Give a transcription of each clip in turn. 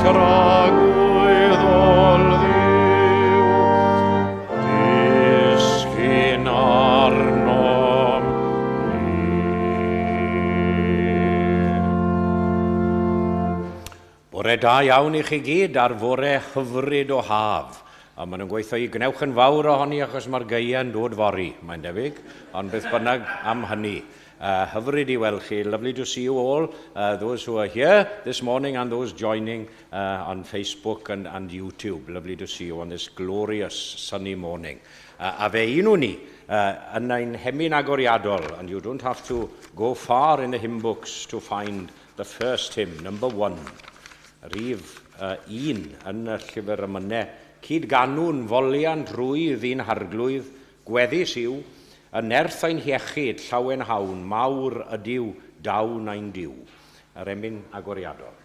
tragwyddol Dduw, disgyn arnom ni. Bore da iawn i chi gyd ar fore hyfryd o haf. A maen nhw'n gweithio i gwnewch yn fawr ohoni achos mae'r gaeau'n dod fory, mae'n debyg, ond beth bynnag am hynny. Hyfryd i weld chi. Lovely to see you all, those who are here this morning and those joining on Facebook and YouTube. Lovely to see you on this glorious sunny morning. A fe unwn ni yn ein hemyn agoriadol, and you don't have to go far in the hymn books to find the first hymn, number 1. Rhif 1 yn y llyfr emynau. Cyd-ganwn foliant rwydd i'n harglwydd, gweddus yw, y nerth ein hiechyd, llawenhawn, mawr ydyw, dawn ein Duw. Yr emyn agoriadol.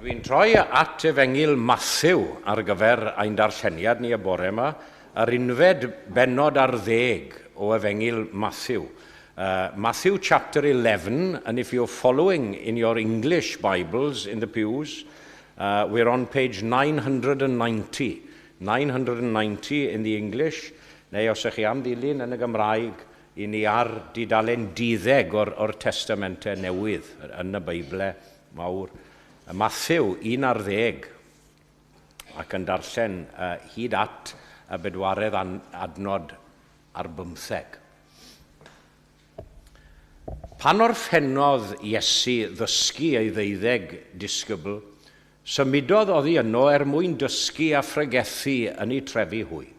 Dwi'n troi at Efengyl Mathew ar gyfer ein darlleniad ni y bore yma, yr unfed bennod ar ddeg o Efengyl Mathew. Matthew chapter 11, and if you're following in your English Bibles in the pews, we're on page 990. 990 in the English, neu os ych chi am ddilyn yn y Gymraeg, i ni ar dudalen 12 o'r Testamentau Newydd yn y Beiblau mawr. Mathew 11 ac yn darllen hyd at y bedwaredd adnod ar 15. Pan orffennodd Iesu ddysgu ei 12 disgybl, symudodd oddi yno er mwyn dysgu a phregethu yn eu trefi hwy.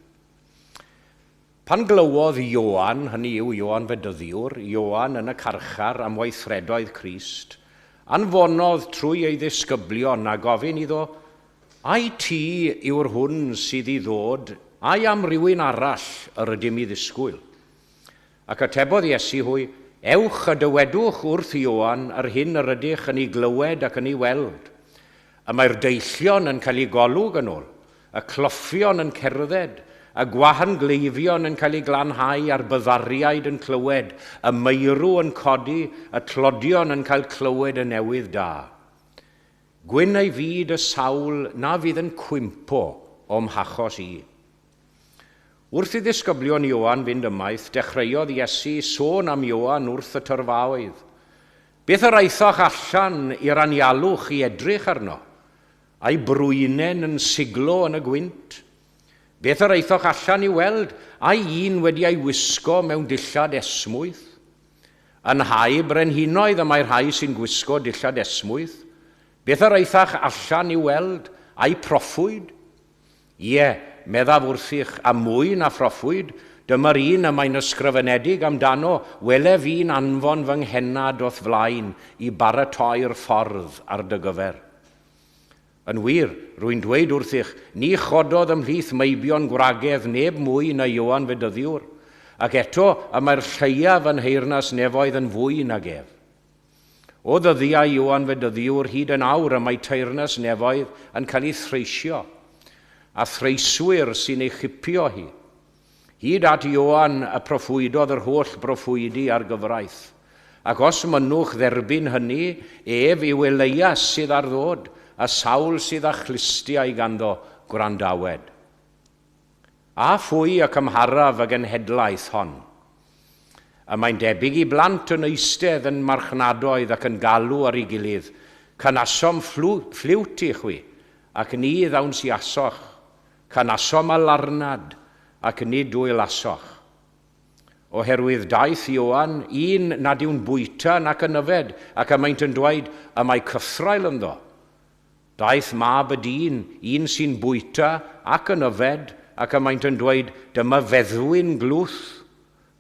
Pan glywodd Ioan, hynny yw Ioan Fedyddiwr, Ioan yn y carchar am weithredoedd Crist, anfonodd trwy ei ddisgyblion a gofyn iddo, ai ti yw'r hwn sydd i ddod, ai am rywun arall yr ydym i ddisgwyl? Ac atebodd Iesu hwy, ewch a dywedwch wrth Ioan yr hyn yr ydych yn ei glywed ac yn ei weld. Y mae'r deillion yn cael eu golwg yn ôl, y cloffion yn cerdded, Y gwahangleifion yn cael eu glanhau a'r byddariaid yn clywed, y meirw yn codi, y tlodion yn cael clywed y newydd da. Gwyn ei fyd y sawl na fydd yn cwympo o'm hachos i. Wrth i ddisgyblion Ioan fynd ymaith, dechreuodd Iesu sôn am Ioan wrth y tyrfaoedd. Beth yr aethoch allan i'r anialwch i edrych arno? A'i brwynen yn siglo yn y gwynt? Beth yr aethoch allan i weld? Ai un wedi ei wisgo mewn dillad esmwyth? Yn nhai brenhinoedd y mae rhai sy'n gwisgo dillad esmwyth. Beth yr aethach allan i weld? Ai proffwyd? Ie, meddaf wrthych, a mwy na phroffwyd, dyma'r un y mae'n ysgrifenedig amdano, wele fi'n anfon fy nghennad o'th flaen i baratoi'r ffordd ar dy gyfer. Yn wir, rwy'n dweud wrthych, ni chododd ymhlith meibion gwragedd neb mwy na Ioan Fedyddiwr, ac eto y mae'r lleiaf yn nheyrnas nefoedd yn fwy nag ef. O ddyddiau Ioan Fedyddiwr hyd yn awr y mae teyrnas nefoedd yn cael ei threisio, a threiswyr sy'n ei chipio hi. Hyd at Ioan y proffwydodd yr holl broffwydi a'r gyfraith. Ac os mynnwch dderbyn hynny, ef yw Eleias sydd ar ddod, a sawl sydd â chlustiau ganddo gwrandawed. A phwy y cymharaf y genhedlaeth hon? Y mae'n debyg i blant yn eistedd yn marchnadoedd ac yn galw ar ei gilydd, canasom ffliwt i chwi, ac ni ddawnsiasoch, canasom alarnad, ac nid wylasoch. Oherwydd daeth Ioan, un nad yw'n bwyta nac yn yfed, ac y maent yn dweud, y mae cythraul ynddo. Daeth mab y dyn, un sy'n bwyta ac yn yfed, ac y maent yn dweud, dyma feddwyn glwth,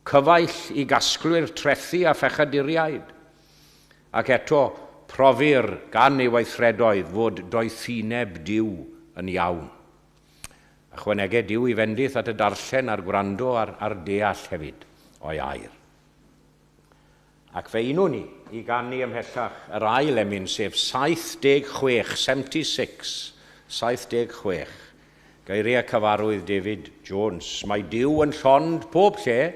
cyfaill i gasglwyr trethi a phechaduriaid. Ac eto, profir gan ei weithredoedd fod doethineb Duw yn iawn. Ychwaneged Duw i fendith at y darllen a'r gwrando a'r, a'r deall hefyd o'i air. Ac fe unwn ni i ganu ymhellach yr ail emyn, sef 76, 76, 76. Geiriau cyfarwydd David Jones. Mae Duw yn llond pob lle,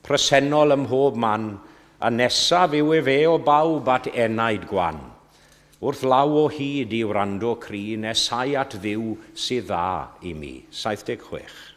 presennol ym mhob man, a nesaf yw efe o bawb at enaid gwan. Wrth law o hyd i wrando cri, nesau at Dduw sydd dda i mi. 76.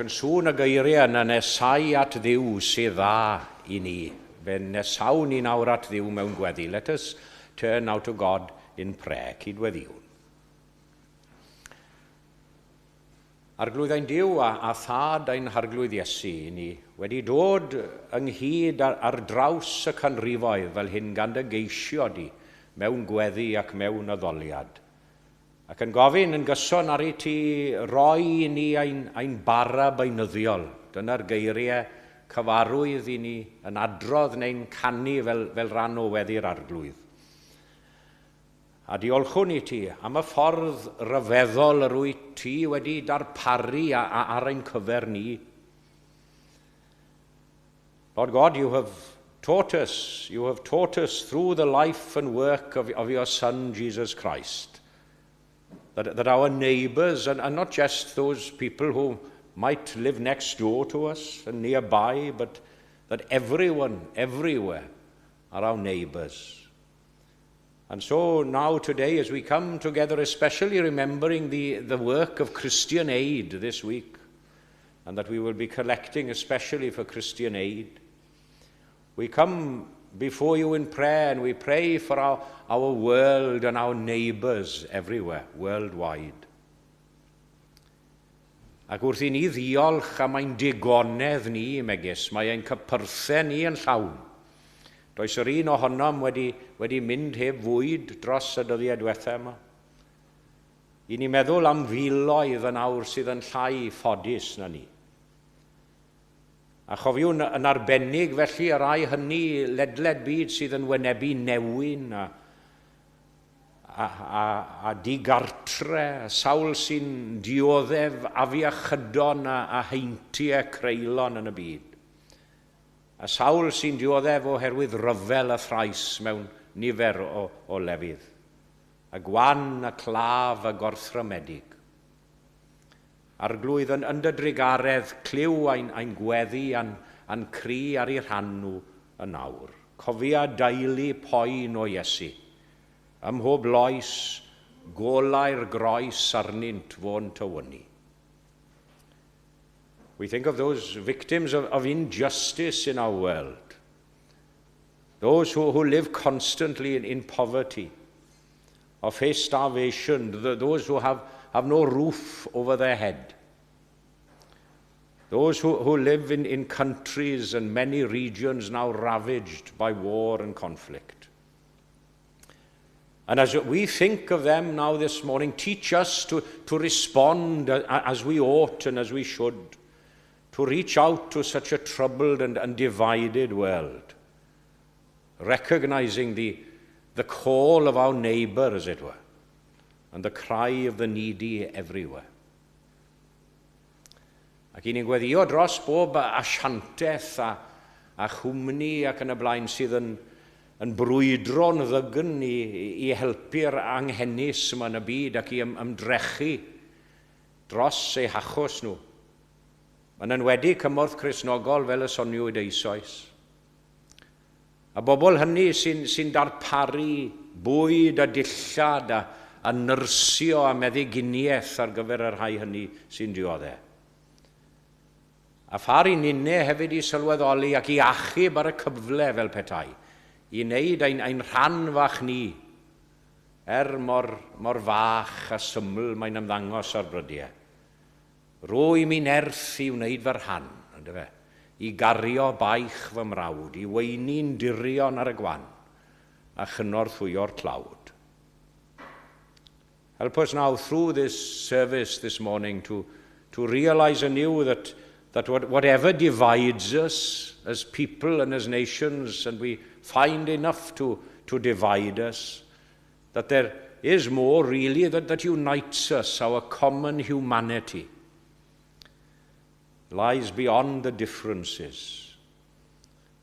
Ac yn sŵn y geiriau yna nesau at Dduw sydd dda i ni. Fe nesawn ni nawr at Dduw mewn gweddi. Let us turn now to God in prayer. Cydweddiwn. Arglwydd ein Duw a Thad ein Harglwydd Iesu, ni wedi dod ynghyd ar draws y canrifoedd fel hyn gan dy geisio di mewn gweddi ac mewn addoliad. Ac yn gofyn yn gyson ar i ti roi i ni ein bara beunyddiol. Dyna'r geiriau cyfarwydd i ni yn adrodd neu'n canu fel rhan o weddi'r Arglwydd. A diolchwn i ti am y ffordd ryfeddol yr wyt ti wedi darparu ar ein cyfer ni. Lord God, you have taught us, you have taught us through the life and work of your Son, Jesus Christ, that our neighbours, and not just those people who might live next door to us and nearby, but that everyone, everywhere, are our neighbours. And so now today, as we come together, especially remembering the work of Christian Aid this week, and that we will be collecting especially for Christian Aid, we come before you in prayer and we pray for our world and our neighbours everywhere, worldwide. Ac wrth i ni ddiolch am ein digonedd ni, megis, mae ein cypyrddau ni yn llawn. Does yr un ohonom wedi mynd heb fwyd dros y dyddiau diwetha yma. I ni meddwl am filoedd yn awr sydd yn llai ffodus na ni. A chofiwn yn arbennig felly y rhai hynny ledled byd sydd yn wynebu newyn a digartre, a sawl sy'n dioddef afiechydon a heintiau creulon yn y byd. A sawl sy'n dioddef oherwydd ryfel a thrais mewn nifer o lefydd. A gwan, a claf, a gorthrymedig. Arglwydd yn dy drugaredd, clyw ein gweddi a'n cri ar eu rhan nhw yn awr. Cofia daelu poen o Iesu. Ym mhob loes, golau'r groes arnynt fo'n tywynnu. We think of those victims of injustice in our world. Those who live constantly in poverty or face starvation, those who have no roof over their head. Those who live in countries and many regions now ravaged by war and conflict. And as we think of them now this morning, teach us to respond as we ought and as we should, to reach out to such a troubled and divided world, recognizing the call of our neighbour, as it were, and the cry of the needy everywhere. Ac i ni'n gweddio dros bob asiantaeth a chwmni ac yn y blaen sydd yn brwydro'n ddygn i helpu'r anghenus yma yn y byd ac i ymdrechu dros eu hachos nhw. Yn enwedig Cymorth Cristnogol fel y soniwyd eisoes. A bobl hynny sy'n darparu bwyd a dillad a nyrsio a meddyginiaeth ar gyfer y rhai hynny sy'n dioddef. A phar i ninne hefyd i sylweddoli ac i achub ar y cyfle fel petai, i wneud ein rhan fach ni, er mor fach a syml mae'n ymddangos ar brydiau. Rho i mi nerth i wneud fy rhan, yndyfe, i gario baich fy mrawd, i weini'n dirion ar y gwan, a chynorthwyo'r tlawd. Help us now through this service this morning to realise anew that whatever divides us as people and as nations, and we find enough to divide us, that there is more really that unites us, our common humanity lies beyond the differences,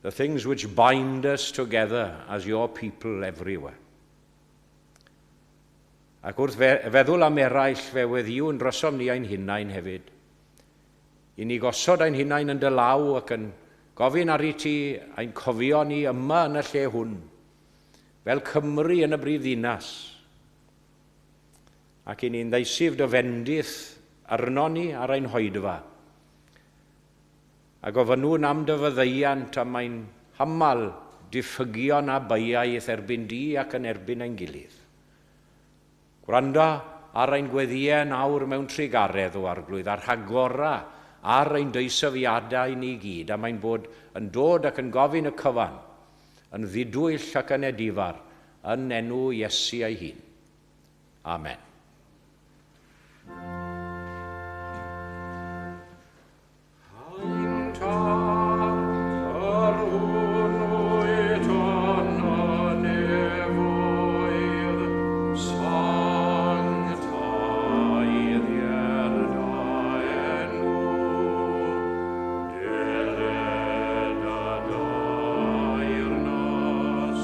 the things which bind us together as your people everywhere. Ac wrth feddwl am eraill, fe weddiwn drosom ni ein hunain hefyd. I ni gosod ein hunain yn dy law ac yn gofyn ar i ti ein cofio ni yma yn y lle hwn, fel Cymru yn y brif ddinas. Ac i ni'n ddeisyf dy fendith arno ni ar ein hoedfa. A gofynnwn am dy faddeuant am ein hamal diffygion a beiau i'th erbyn di ac yn erbyn ein gilydd. Gwrando ar ein gweddïau nawr mewn trugaredd, o Arglwydd, a rhagora ar ein deisyfiadau ni gyd, a mae'n bod yn dod ac yn gofyn y cyfan, yn ddidwyll ac yn edifar, yn enw Iesu ei hun. Amen. Ein Tad, yr hwn wyt yn y nefoedd, sancteiddier dy enw, deled dy deyrnas,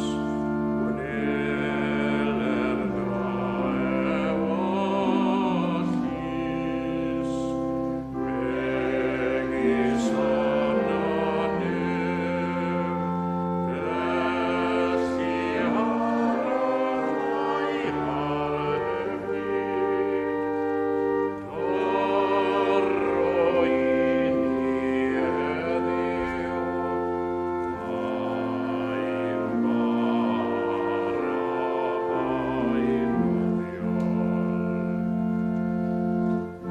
gwneler dy ewyllys, megis yn y nef, felly ar y ddaear hefyd.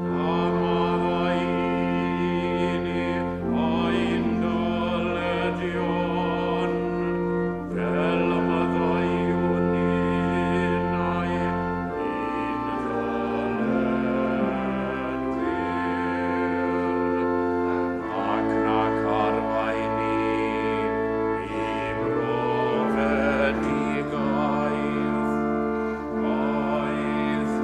Dyro i ni heddiw ein bara beunyddiol. A maddau i ni ein dyledion, fel y maddeuwn ninnau i'n dyledwyr. Ac nac arwain ni i brofedigaeth,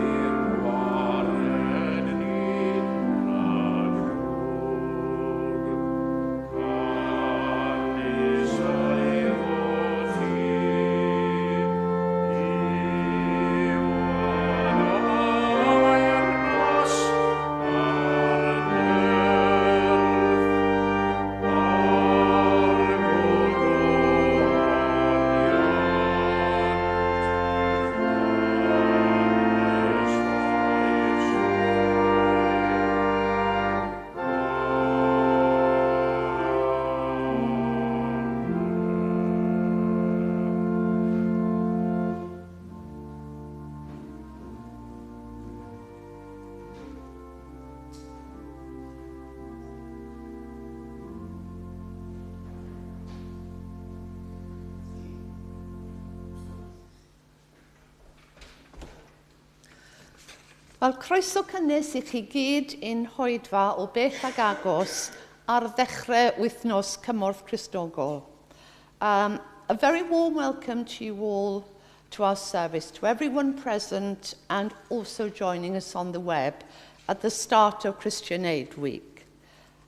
Eithr gwared ni rhag drwg. Canys eiddo ti yw y deyrnas a'r nerth a'r gogoniant am oes oesoedd. Amen. Wel, croeso cynnes i chi gyd i'n hoedfa o bell ag agos ar ddechrau wythnos Cymorth Cristnogol. A very warm welcome to you all to our service, to everyone present and also joining us on the web at the start of Christian Aid Week.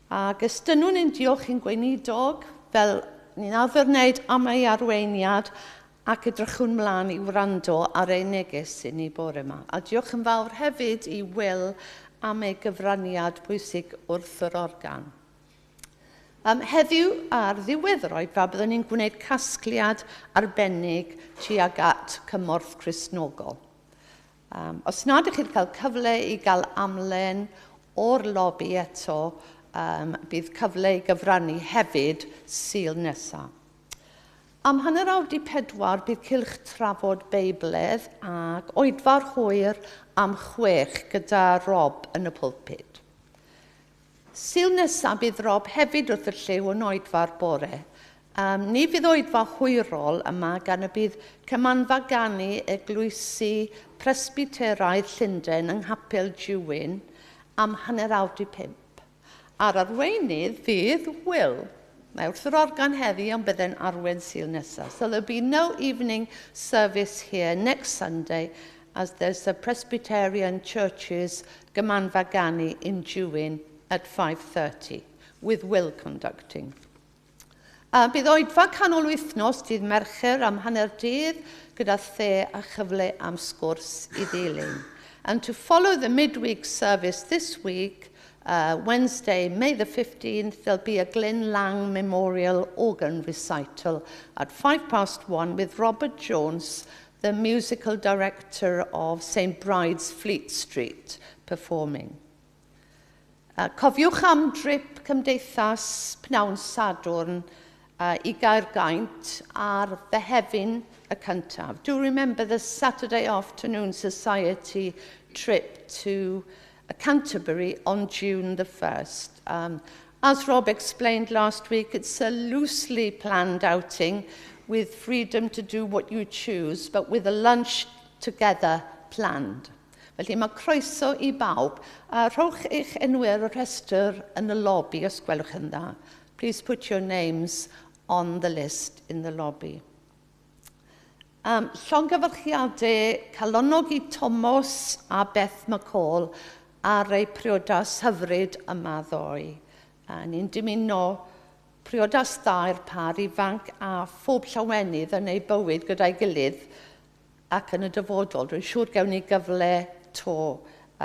Ac estynnwn ein diolch i'n gweinidog, fel ni'n arfer wneud am ei arweiniad, ac edrychwn mlaen i wrando ar ei neges i ni bore yma. A diolch yn fawr hefyd i Will am ei gyfraniad pwysig wrth yr organ. Heddiw ar ddiwedd yr oedfa byddwn ni'n gwneud casgliad arbennig tuag at Cymorth Cristnogol. Os nad ydych chi'n cael cyfle i gael amlen o'r lobi eto, bydd cyfle i gyfrannu hefyd Sul nesaf. Am 3:30 bydd cylch trafod Beibledd ac oedfa'r hwyr am 6 gyda Rob yn y pulpud. Sul nesaf bydd Rob hefyd wrth y llyw yn oedfa'r bore. Ni fydd oedfa hwyrol yma gan y bydd cymanfa ganu eglwysi Presbyteraidd Llundain yng Nghapel Dewin am 4:30. A'r arweinydd fydd Will. Mae wrth yr organ heddi, ond bydde'n arwain Sul nesaf. So there'll be no evening service here next Sunday, as there's a Presbyterian Church's Gymanfa Ganu in Dewin at 5:30, with Will conducting. Bydd oedfa canol wythnos dydd Mercher am 9:30 gyda the a chyfle am sgwrs i ddilyn. And to follow the midweek service this week, Wednesday, May the 15th, there'll be a Glyn Lang Memorial Organ Recital at 1:05 with Robert Jones, the musical director of St Bride's Fleet Street, performing. Cofiwch am drip Cymdeithas Pnawn Sadwrn i Gaergaint ar Fehefin y cyntaf. Do remember the Saturday Afternoon Society trip to Canterbury on June the 1st. As Rob explained last week, it's a loosely planned outing with freedom to do what you choose, but with a lunch together planned. Felly mae croeso i bawb. Rhowch eich enwau ar y rhestr yn y lobby os gwelwch yn dda. Please put your names on the list in the lobby. Llongyfarchiadau calonog i Thomas a Beth McCall ar eu priodas hyfryd yma ddoe. Ni'n dymuno priodas dda i'r par ifanc a phob llawenydd yn eu bywyd gyda'i gilydd ac yn y dyfodol. Dwi'n siŵr gewn ni gyfle to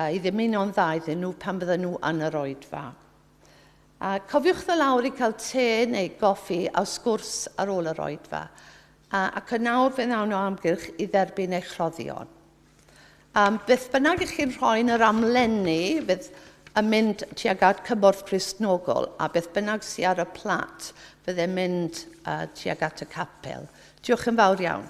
i ddymuno'n dda iddyn nhw pan bydden nhw yn yr oedfa. Cofiwch ddod lawr i cael te neu goffi a sgwrs ar ôl yr oedfa. Ac yn nawr fe ddawn o amgylch i dderbyn eich rhoddion. Beth bynnag ych chi'n rhoi yn yr amlenni fydd yn mynd tuag at Cymorth Cristnogol, a beth bynnag sydd ar y plat fydd yn mynd tuag at y capel. Diolch yn fawr iawn.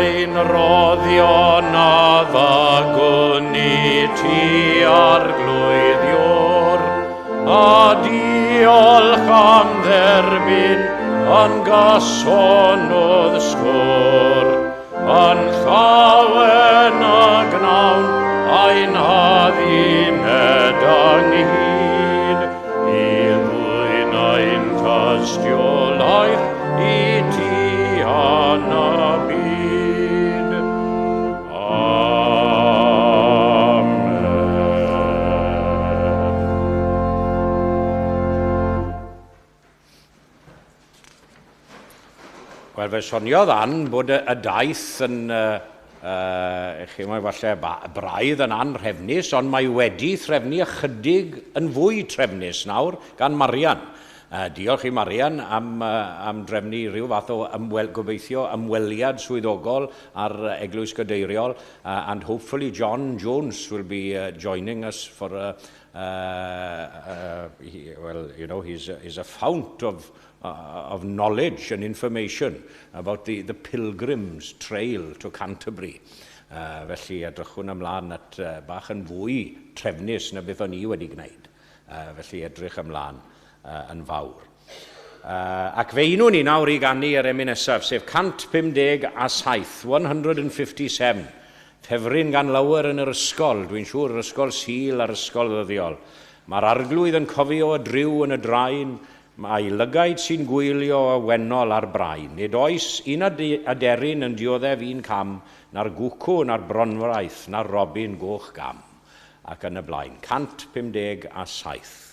Ein roddion a ddagwn i ti Arglwydd Iôr, a diolch am dderbyn yn gyson o'dd sgôr. Yn llawen a gnawn ein hadduned ynghyd, i ddwyn ein tystiolaeth i ti yn y byd. Amen. Wel, fe soniodd Ann bod y daith yn, chi mae falle braidd yn anhrefnus, ond mae wedi threfnu ychydig yn fwy trefnus nawr gan Marian. Diolch i Marian am drefnu rhyw fath o gobeithio ymweliad swyddogol ar Eglwys Gadeiriol, and hopefully John Jones will be joining us for he, well, you know, he's a fount of knowledge and information about the Pilgrim's Trail to Canterbury. Felly edrychwn ymlaen at bach yn fwy trefnus na beth o'n i wedi gwneud. Felly edrych ymlaen yn fawr. Ac fe unwn ni nawr i ganu yr emyn nesaf, sef 157, 157. Ffefryn gan lawer yn yr ysgol, dwi'n siŵr, yr ysgol Sul a'r ysgol ddyddiol. Mae'r arglwydd yn cofio y dryw yn y draen, mae lygaid sy'n gwylio y wennol ar brain. Nid oes un aderyn yn dioddef un cam, na'r gwcw, na'r bronfraith, na'r robin goch gam. Ac yn y blaen, 157.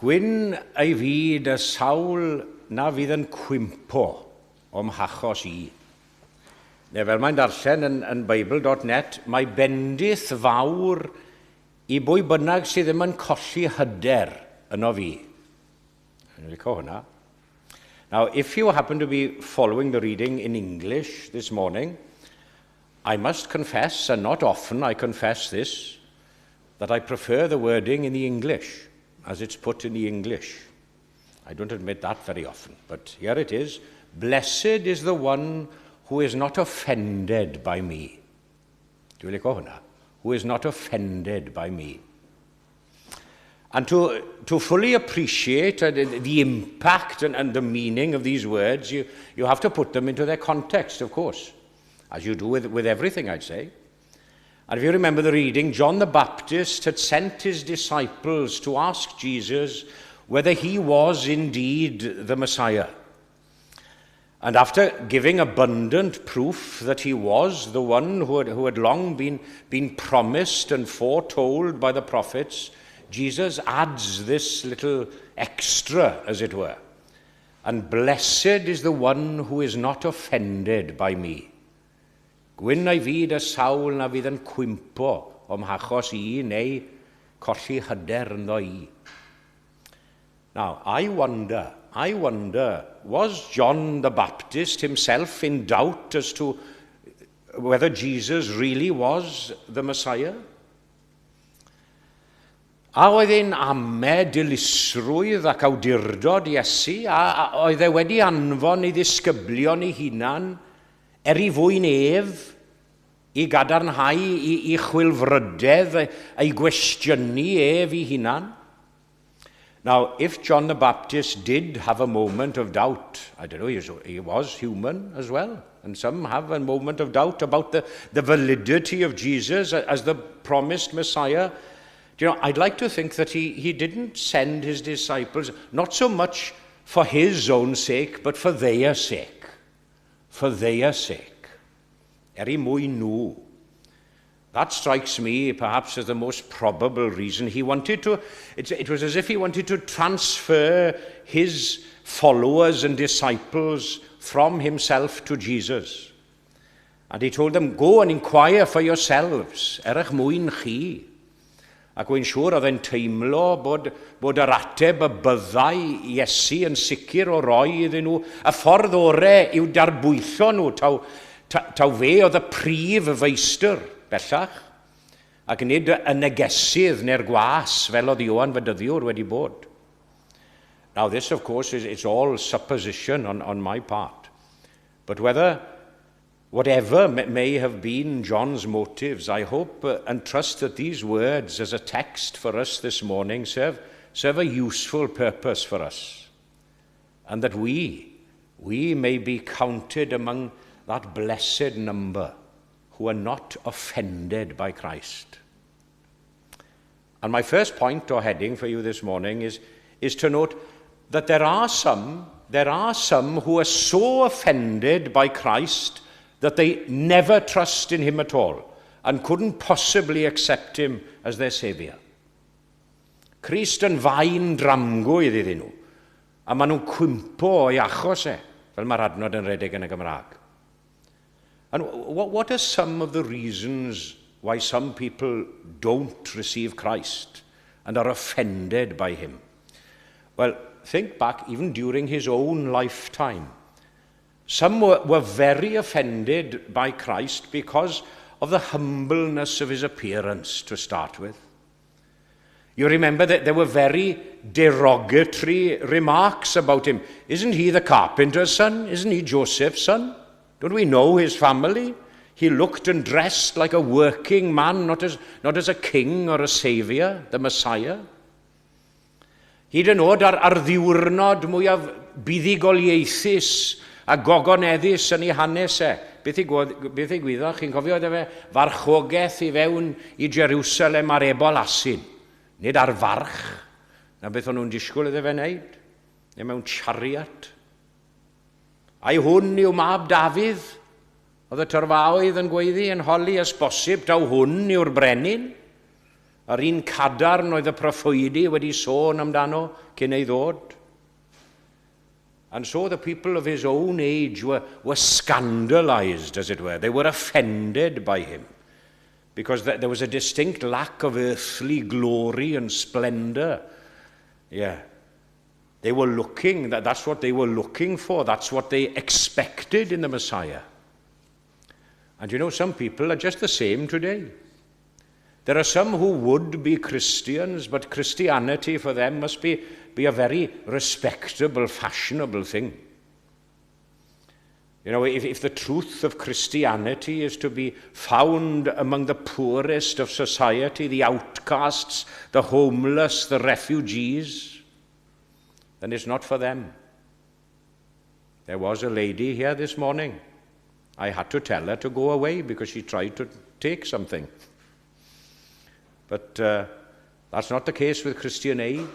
Gwyn ei fyd y sawl na fydd yn cwympo o'm hachos i. Neu fel mae'n darllen yn Bible.net, mae bendith fawr i bwy bynnag sydd ddim yn colli hyder yno fi. Yn licio hwnna. Now, if you happen to be following the reading in English this morning, I must confess, and not often I confess this, that I prefer the wording in the English, as it's put in the English. I don't admit that very often, but here it is. "Blessed is the one who is not offended by me." Dwi'n licio hwnna. "Who is not offended by me." And to fully appreciate the impact and the meaning of these words, you have to put them into their context, of course, as you do with everything, I'd say. And if you remember the reading, John the Baptist had sent his disciples to ask Jesus whether he was indeed the Messiah. And after giving abundant proof that he was the one who had long been promised and foretold by the prophets, Jesus adds this little extra, as it were. "And blessed is the one who is not offended by me." Gwyn ei fyd y sawl na fydd yn cwympo o'm hachos i neu colli hyder ynddo i. Now, I wonder, was John the Baptist himself in doubt as to whether Jesus really was the Messiah? A oedd e'n ame dilysrwydd ac awdurdod Iesu, a oedd e wedi anfon ei ddisgyblion ei hunan er ei fwyn ef i gadarnhau ei chwilfrydedd, ei gwestiynu ef ei hunan? Now, if John the Baptist did have a moment of doubt, I don't know, he was human as well. And some have a moment of doubt about the validity of Jesus as the promised Messiah. I'd like to think that he didn't send his disciples, not so much for his own sake, but for their sake. For their sake. Er eu mwyn nhw. That strikes me perhaps as the most probable reason. It was as if he wanted to transfer his followers and disciples from himself to Jesus. And he told them, "Go and inquire for yourselves, er eich mwyn chi." Ac wy'n siŵr oedd e'n teimlo bod yr ateb y byddai Iesu yn sicr o roi iddyn nhw, y ffordd orau i'w darbwyllo nhw, taw fe oedd y prif feistr bellach, ac nid y negesydd neu'r gwas fel oedd Ioan Fedyddiwr wedi bod. Now this, of course, is it's all supposition on my part. But whatever may have been John's motives, I hope and trust that these words as a text for us this morning serve a useful purpose for us. And that we may be counted among that blessed number who are not offended by Christ. And my first point or heading for you this morning is to note that there are some who are so offended by Christ that they never trust in him at all and couldn't possibly accept him as their saviour. Crist yn faen dramgwydd iddyn nhw, a maen nhw'n cwympo o'i achos e, fel mae'r adnod yn rhedeg yn y Gymraeg. And what are some of the reasons why some people don't receive Christ and are offended by him? Well, think back even during his own lifetime. Some were very offended by Christ because of the humbleness of his appearance to start with. You remember that there were very derogatory remarks about him. "Isn't he the carpenter's son? Isn't he Joseph's son? Don't we know his family? He looked and dressed like a working man, not as a king or a saviour, the Messiah." Hyd yn oed ar ddiwrnod mwyaf buddugoliaethus a gogoneddus yn ei hanes e. Beth ddigwyddodd? Chi'n cofio iddo fe farchogaeth i fewn i Jerusalem ar ebol asyn. Nid ar farch, na beth o'n nhw'n disgwyl iddo fe wneud. Neu mewn chariot. Ai hwn yw mab Dafydd? Oedd y tyrfaoedd yn gweiddi yn holi os bosib taw hwn yw'r brenin? Yr un cadarn oedd y proffwydi wedi sôn amdano cyn ei ddod. And so the people of his own age were scandalized, as it were. They were offended by him because there was a distinct lack of earthly glory and splendor. Yeah. They were looking, that's what they were looking for. That's what they expected in the Messiah. And you know, some people are just the same today. There are some who would be Christians, but Christianity for them must be a very respectable, fashionable thing. You know, if the truth of Christianity is to be found among the poorest of society, the outcasts, the homeless, the refugees, then it's not for them. There was a lady here this morning. I had to tell her to go away because she tried to take something. But that's not the case with Christian Aid,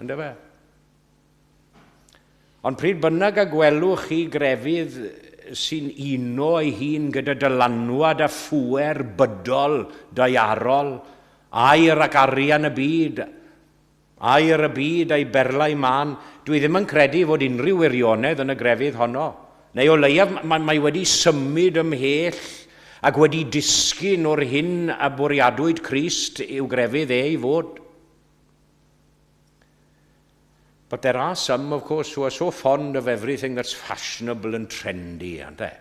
yndyfe? Ond pryd bynnag a gwelwch chi grefydd sy'n uno ei hun gyda dylanwad a phŵer bydol, daearol, aur ac arian y byd, aur y byd a'i berlau mân, dwi ddim yn credu fod unrhyw wirionedd yn y grefydd honno. Neu o leiaf mae wedi symud ymhell ac wedi disgyn o'r hyn a bwriadwyd Crist i'w grefydd e i fod. But there are some, of course, who are so fond of everything that's fashionable and trendy, aren't they?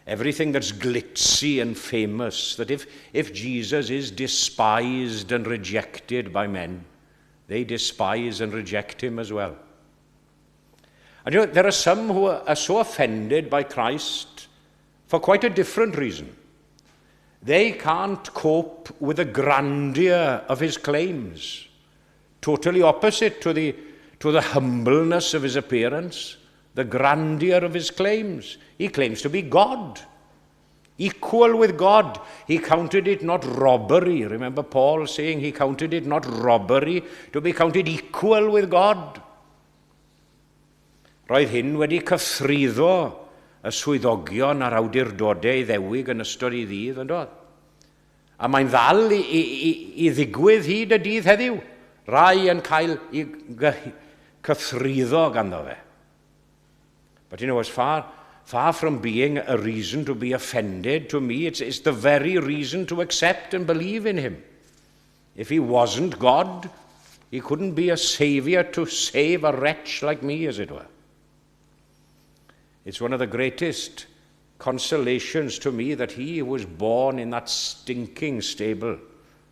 Everything that's glitzy and famous, that if Jesus is despised and rejected by men, they despise and reject him as well. And you know, there are some who are so offended by Christ for quite a different reason. They can't cope with the grandeur of his claims. Totally opposite to the humbleness of his appearance, the grandeur of his claims. He claims to be God, equal with God. He counted it not robbery. Remember Paul saying he counted it not robbery to be counted equal with God. Roedd hyn wedi cythruddo y swyddogion a'r awdurdodau Iddewig yn ystod ei ddydd, yn doedd? A mae'n ddal i ddigwydd hyd y dydd heddiw. Rai yn cael eu cythruddo ganddo fe. But you know, as far from being a reason to be offended, to me, it's the very reason to accept and believe in him. If he wasn't God, he couldn't be a saviour to save a wretch like me, as it were. It's one of the greatest consolations to me that he was born in that stinking stable,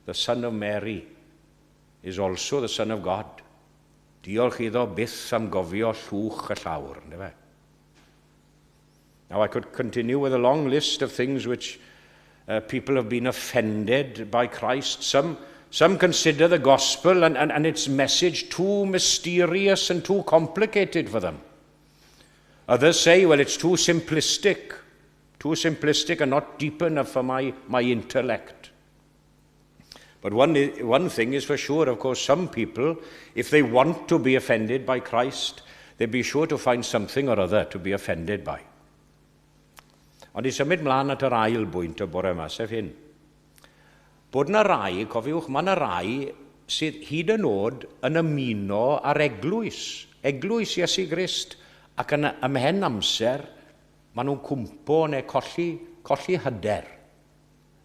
the son of Mary, is also the Son of God. Diolch iddo byth am gofio llwch y llawr, yndyfe? Now, I could continue with a long list of things which people have been offended by Christ. Some consider the gospel and its message too mysterious and too complicated for them. Others say, well, it's too simplistic and not deep enough for my intellect. But one thing is for sure, of course, some people, if they want to be offended by Christ, they'd be sure to find something or other to be offended by. Ond i symud mlaen at yr ail bwynt o bore yma, sef hyn. Bod yna rai, cofiwch, mae yna rai sydd hyd yn oed yn ymuno ar eglwys, eglwys Iesu Grist, ac yn ymhen amser, maen nhw'n cwmpo neu colli hyder.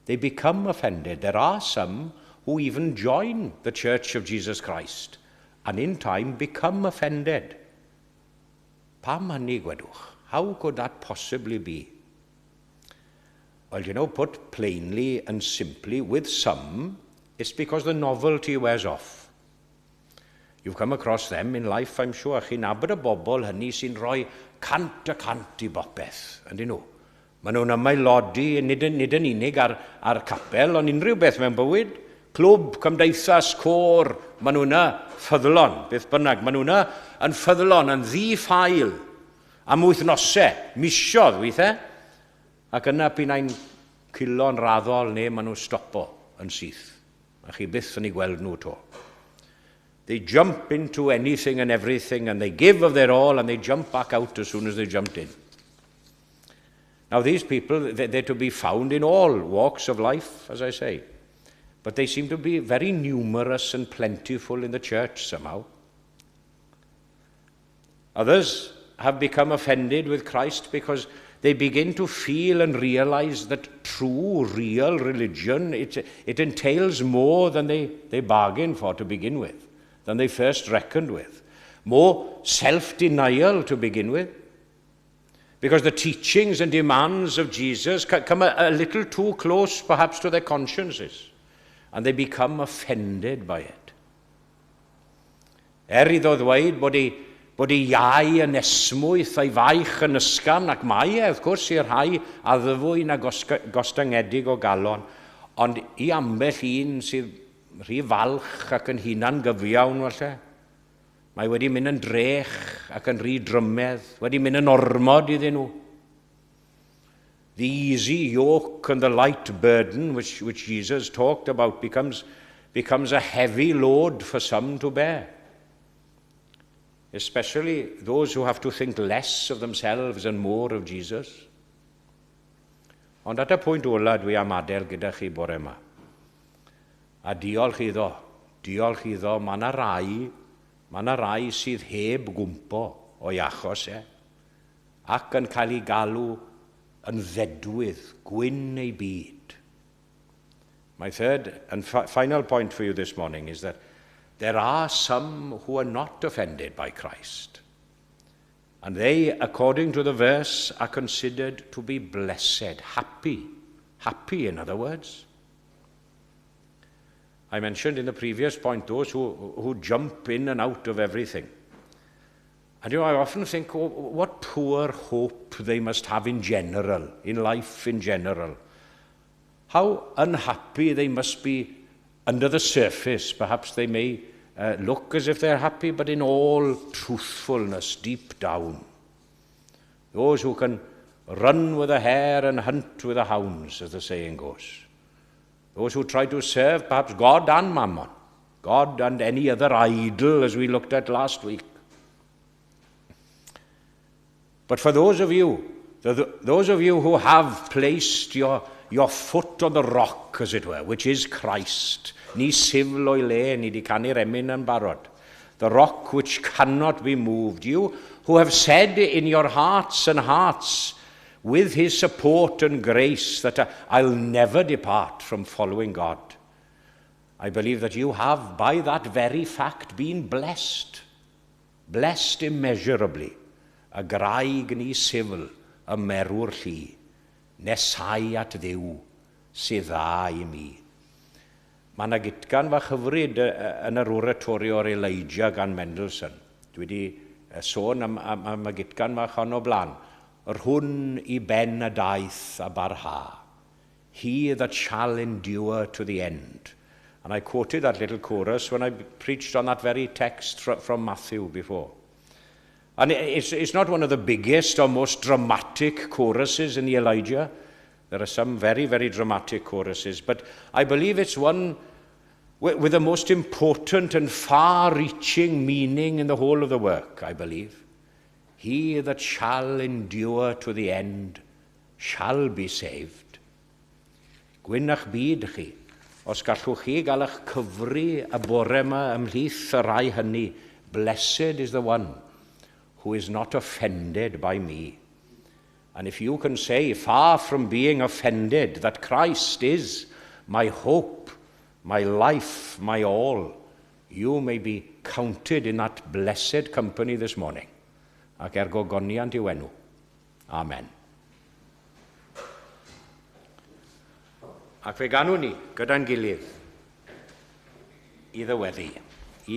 They become offended. There are some who even join the Church of Jesus Christ and in time become offended. Pam hynny, gwedwch? How could that possibly be? Well, you know, put plainly and simply, with some, it's because the novelty wears off. You've come across them in life, I'm sure. Chi'n nabod y bobl hynny sy'n rhoi 100% i bopeth, yndyn nhw? Maen nhw'n ymaelodi, nid yn unig ar capel, ond unrhyw beth mewn bywyd. Clwb, cymdeithas, côr, maen nhw'n yna ffyddlon, beth bynnag. Maen nhw'n yna yn ffyddlon, yn ddi-ffael, am wythnosau, misoedd weithiau. Ac yna p'un ai'n culo'n raddol neu maen nhw'n stopo yn syth. A chi byth yn ei gweld nhw 'to. They jump into anything and everything and they give of their all and they jump back out as soon as they jumped in. Now, these people, they're to be found in all walks of life, as I say. But they seem to be very numerous and plentiful in the church somehow. Others have become offended with Christ because they begin to feel and realize that true, real religion, it entails more than they bargained for to begin with, than they first reckoned with. More self-denial to begin with, because the teachings and demands of Jesus come a little too close, perhaps, to their consciences, and they become offended by it. Er iddo ddweud bod ei iau yn esmwyth a'i faich yn ysgafn, ac mae e, wrth gwrs, i'r rhai addfwyn a gostyngedig o galon, ond i ambell un sydd rhy falch ac yn hunan gyfiawn, falle, mae wedi mynd yn drech ac yn rhy drymedd, wedi mynd yn ormod iddyn nhw. The easy yoke and the light burden which Jesus talked about becomes a heavy load for some to bear. Especially those who have to think less of themselves and more of Jesus. Ond at y pwynt ola dwi am adael gyda chi bore yma. A diolch iddo, mae yna rai sydd heb gwmpo o'i achos e, ac yn cael ei galw yn ddedwydd, gwyn ei byd. My third and final point for you this morning is that there are some who are not offended by Christ. And they, according to the verse, are considered to be blessed, happy. Happy, in other words. I mentioned in the previous point those who jump in and out of everything. And I often think, oh, what poor hope they must have in general, in life in general. How unhappy they must be under the surface. Perhaps they may look as if they're happy, but in all truthfulness, deep down. Those who can run with the hare and hunt with the hounds, as the saying goes. Those who try to serve perhaps God and Mammon, God and any other idol, as we looked at last week. But for those of you, those of you who have placed your foot on the rock, as it were, which is Christ, ni sifl o'i le, ni di canu'r emyn yn barod, the rock which cannot be moved, you who have said in your hearts and hearts, with his support and grace, that I'll never depart from following God. I believe that you have, by that very fact, been blessed, blessed immeasurably. Y graig ni sifl, y merw'r llu, nesau at Dduw sydd dda i mi. Mae yna gitgan fach hyfryd yn yr oratorio o'r Elijah gan Mendelssohn. Dwi wedi sôn am y gitgan fach hon o blaen. Yr hwn i ben y daith a barha. He that shall endure to the end. And I quoted that little chorus when I preached on that very text from Matthew before. And it's not one of the biggest or most dramatic choruses in the Elijah. There are some very, very dramatic choruses, but I believe it's one with the most important and far-reaching meaning in the whole of the work, I believe. He that shall endure to the end shall be saved. Gwyn a'ch byd chi, os gallwch chi gael eich cyfri y bore yma ymhlith y rhai hynny, blessed is the one who is not offended by me. And if you can say, far from being offended, that Christ is my hope, my life, my all, you may be counted in that blessed company this morning. Ac er gogoniant i'w enw. Amen. Ac fe ganwn ni gyda'n gilydd i ddyweddi.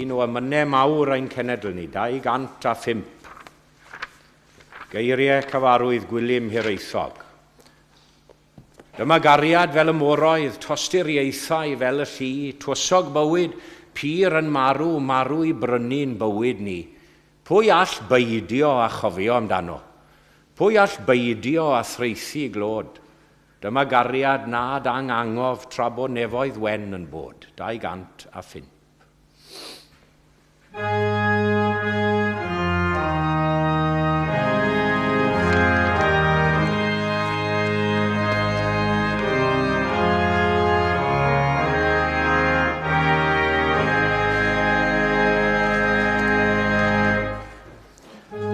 Un o emynau mawr ein cenedl ni, 205. Geiriau cyfarwydd Gwilym Hiraethog. Dyma gariad fel y moroedd, tosturiaethau fel y llu, twysog bywyd, pur yn marw, marw i brynu'n bywyd ni. Pwy all beidio a chofio amdano? Pwy all beidio a thraethu glod? Dyma gariad nad angangof tra bod nefoedd wen yn bod. 205.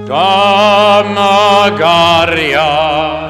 Dyma gariad.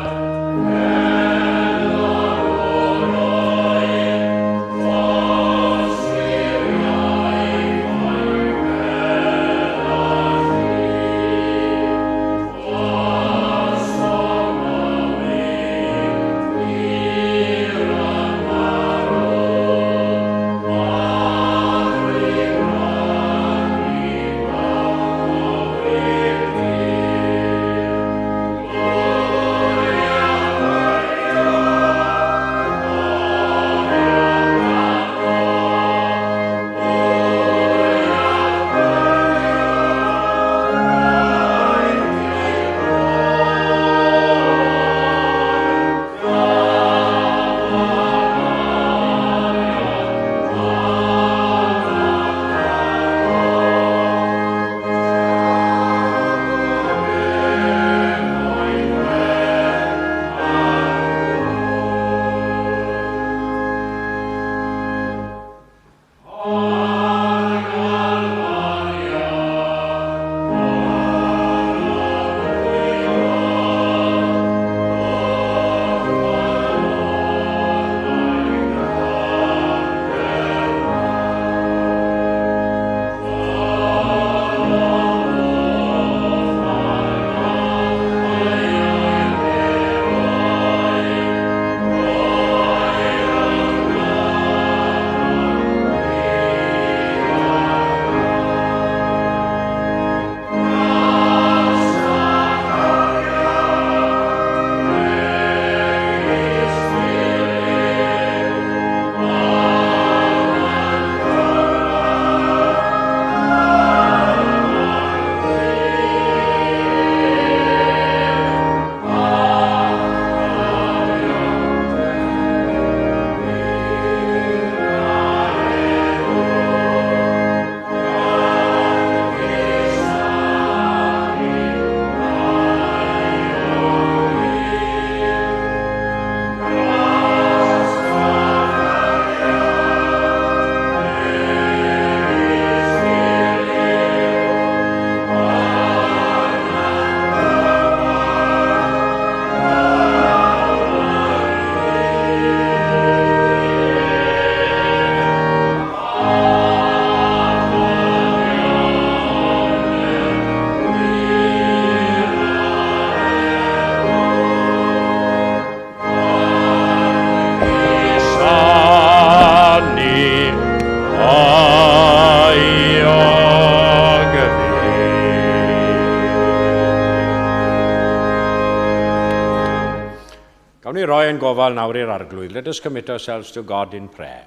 Roi ein gofal nawr i'r Arglwydd. Let us commit ourselves to God in prayer.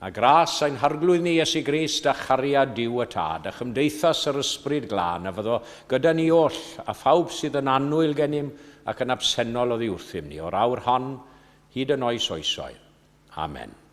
A gras ein Harglwydd ni Iesu Grist a chariad Duw y Tad a chymdeithas yr Ysbryd Glân a fyddo gyda ni oll a phawb sydd yn annwyl gennym ac yn absennol oddi wrthym ni o'r awr hon hyd yn oes oesoedd. Amen.